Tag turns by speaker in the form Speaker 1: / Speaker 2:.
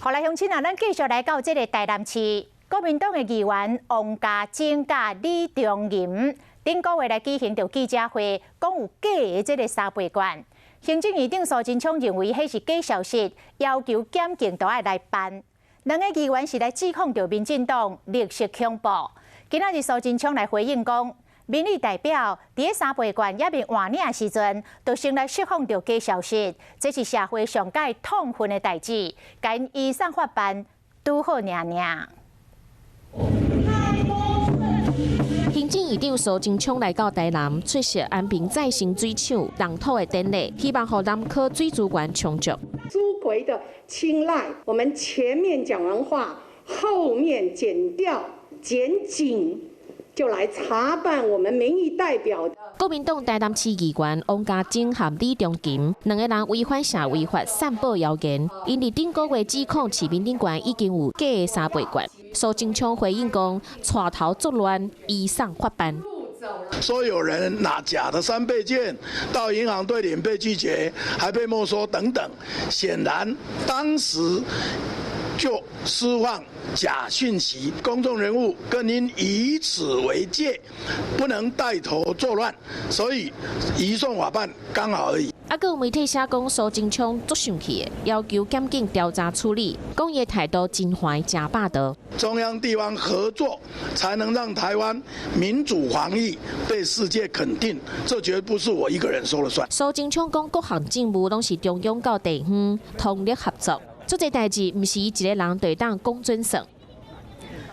Speaker 1: 好來，鄉親啊，咱繼續來到這个台南市，國民黨的議員王嘉貞佮李中吟，頂個月來舉行著記者會，講有假的這个三倍券。行政院長蘇貞昌認為彼是假消息，要求檢警都愛來辦。兩个議員是來指控著民進黨綠色恐怖。今仔日蘇貞昌來回應講，民意代表佇咧三倍券猶未換領的時陣，就先來釋放著假消息，這是社會上蓋痛恨的代誌，共移送法辦拄好爾爾。
Speaker 2: 行政院長蘇貞昌來到台南出席安平再生水廠動土的典禮，希望予南科水資源充足。
Speaker 3: 朱魁的青睞，我們前面講完話，後面檢調檢警就來查辦我們民意代表。
Speaker 2: 國民黨台南市議員王嘉貞和李中琴兩个人違反社會法，散布謠言，𪜶佇頂個月指控市民頂懸已經有假的三倍券。蘇貞昌回應講：帶頭作亂，移送法辦。
Speaker 4: 說有人拿假的三倍券到銀行兌領被拒絕，還被沒收等等，顯然當時就釋放假訊息，公眾人物更應以此為戒，不能帶頭作亂，所以移送法辦剛好而已。
Speaker 2: 啊，閣有媒體寫講蘇貞昌足生氣的，要求檢警調查處理，講伊的態度真壞、真霸道。
Speaker 4: 中央地方合作，才能讓台灣民主防疫被世界肯定，這絕不是我一個人說了算。
Speaker 2: 蘇貞昌講，各項政務攏是中央到地方通力合作，做這代誌毋是伊一个人就會當講準算。